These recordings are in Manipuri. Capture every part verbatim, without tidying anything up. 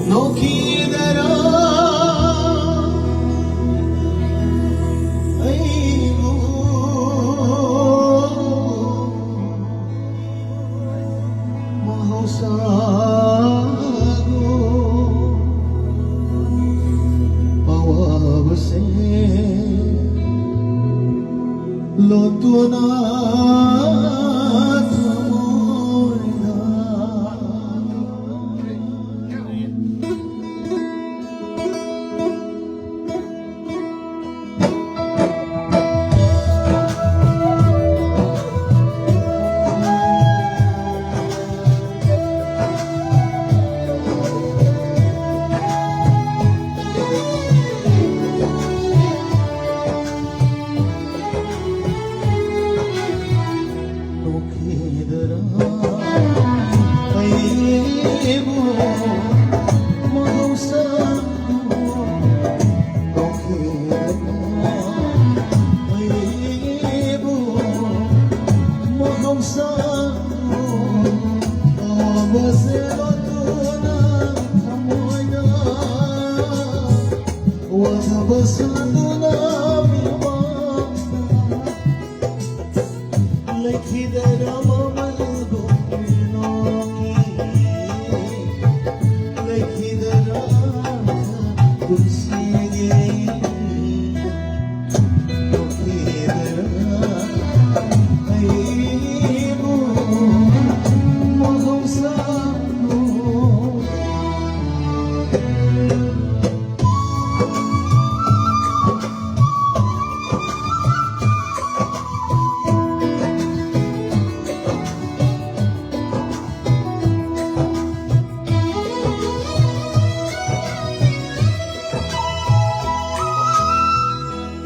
ꯅꯣꯛꯈꯤꯗꯔꯥ ꯑꯩꯕꯨ ꯃꯍꯧꯁꯥꯒꯨꯝ ꯑꯋꯥꯕꯁꯦ ꯂꯣꯠꯇꯨꯅ ꯊꯃꯣꯏꯗ ꯅꯣꯛꯈꯤꯗꯔꯥ ꯑꯩꯕꯨ ꯃꯍꯧꯁꯥ ꯅꯣꯛꯈꯤꯗꯔꯥ ꯑꯩꯕꯨ ꯃꯍꯧꯁꯥ ꯑꯣꯕꯁꯦ ꯂꯣꯠꯇꯨꯅ ꯊꯃꯣꯏꯗ ꯋꯥꯖꯕ ꯁꯥꯗꯨꯅ ꯃꯤꯃꯥꯡꯗ ꯂꯩꯈꯤꯗꯔꯥ ꯃꯃꯜꯕꯨ ꯅꯣꯛꯏ? ꯂꯩꯈꯤꯗꯔꯥ ꯄꯨꯟꯁꯤꯒꯤ? ꯂꯩꯈꯤꯗꯔꯥ ꯑꯩꯕꯨ ꯃꯍꯧꯁꯥ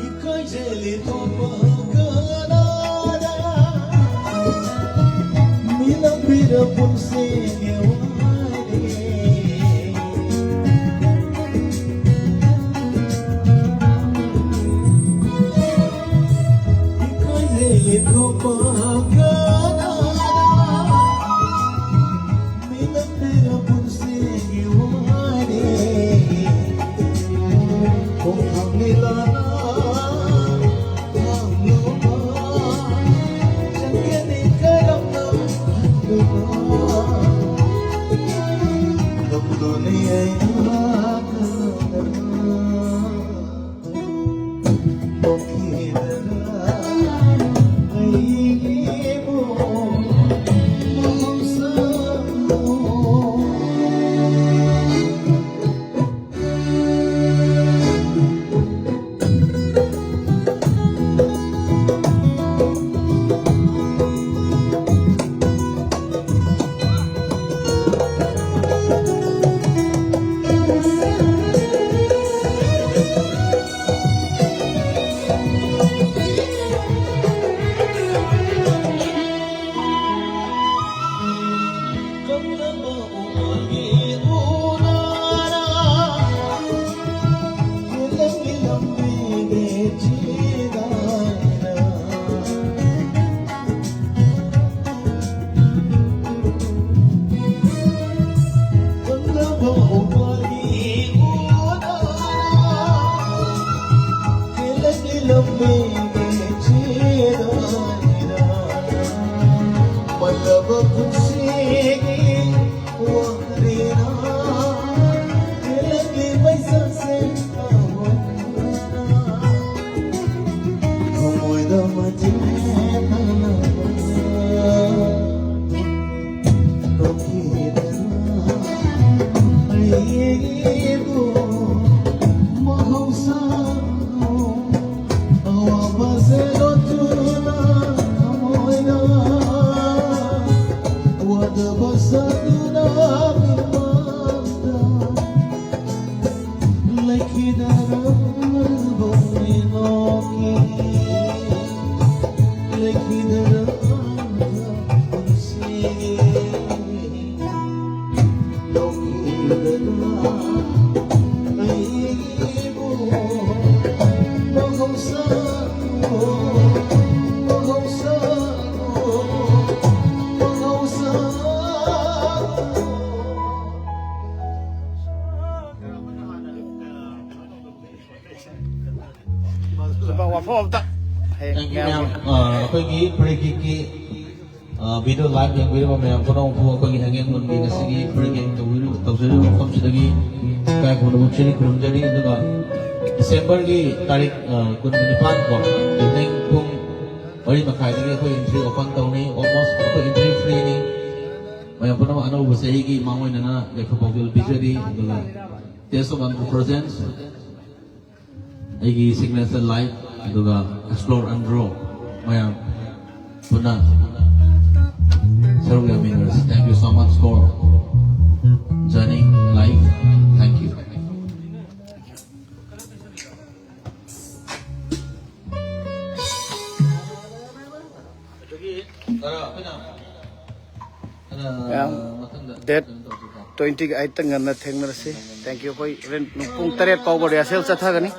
ꯏꯀꯥꯏꯖꯩ ꯂꯦꯊꯣꯛꯄ ꯀꯅꯥꯗ? ꯃꯤꯅꯝꯕꯤꯔ ꯄꯨꯟꯁꯤꯒꯤ ꯋꯥꯔꯤ꯫ ꯏꯀꯥꯏꯖꯩ ꯃꯌꯥꯝ, ꯑ, ꯑꯩꯈꯣꯏꯒꯤ ꯄ꯭ꯔꯤꯒꯤꯛꯀꯤ, ꯑ, ꯚꯤꯗꯤꯑꯣ ꯂꯥꯏꯚ ꯌꯦꯡꯕꯤꯔꯤꯕ ꯃꯌꯥꯝ ꯄꯨꯝꯅꯃꯛꯄꯨ ꯑꯩꯈꯣꯏꯒꯤ ꯍꯦꯡꯉꯦꯡ ꯃꯨꯟꯒꯤ ꯉꯁꯤꯒꯤ ꯄ꯭ꯔꯤꯒꯤꯛ ꯇꯧꯕꯤꯔꯤꯕ, ꯇꯧꯖꯔꯤꯕ ꯃꯐꯝꯁꯤꯗꯒꯤ ꯏꯀꯥꯏ ꯈꯨꯝꯅꯕ ꯆꯦꯔꯤ ꯈꯨꯔꯨꯝꯖꯔꯤ꯫ ꯑꯗꯨꯒ ꯗꯤꯁꯦꯝꯕꯔꯒꯤ ꯇꯥꯔꯤꯛ, ꯑ, ꯀꯨꯟꯅꯤꯄꯥꯟ ꯀꯣ, ꯏꯚꯤꯅꯤꯡ ꯄꯨꯡ ꯃꯔꯤ ꯃꯈꯥꯏꯗꯒꯤ ꯑꯩꯈꯣꯏ ꯑꯦꯟꯇ꯭ꯔꯤ ꯑꯣꯄꯟ ꯇꯧꯅꯤ꯫ ꯑꯣꯜꯃꯣꯁ ꯑꯩꯈꯣꯏ ꯑꯦꯟꯇ꯭ꯔꯤ ꯐ꯭ꯔꯤꯅꯤ꯫ ꯃꯌꯥꯝ ꯄꯨꯝꯅꯃꯛ ꯑꯅꯧꯕ ꯆꯍꯤꯒꯤ ꯃꯥꯡꯑꯣꯏꯅꯅ ꯌꯥꯏꯐ ꯄꯥꯎꯖꯦꯜ ꯄꯤꯖꯔꯤ꯫ ꯑꯗꯨꯒ Taste of Andro Presents, ꯑꯩꯒꯤ ꯁꯤꯒꯅꯦꯆꯔ ꯂꯥꯏꯐ, ꯑꯗꯨꯒ Explore Andro, ꯃꯌꯥꯝ ꯄꯨꯟꯅ ꯁꯔꯨꯛ ꯌꯥꯃꯤꯟꯅꯔꯁꯤ꯫ Thank you so much for joining live. Thank you. ꯃꯌꯥꯝ, ꯗꯦꯠ ꯇ꯭ꯋꯦꯟꯇꯤ ꯑꯩꯠꯇ ꯉꯟꯅ ꯊꯦꯡꯅꯔꯁꯤ꯫ Thank you. ꯑꯩꯈꯣꯏ ꯍꯣꯔꯦꯟ ꯄꯨꯡ ꯇꯔꯦꯠ ꯐꯥꯎꯕ ꯔꯤꯍꯔꯁꯦꯜ ꯆꯠꯊꯒꯅꯤ꯫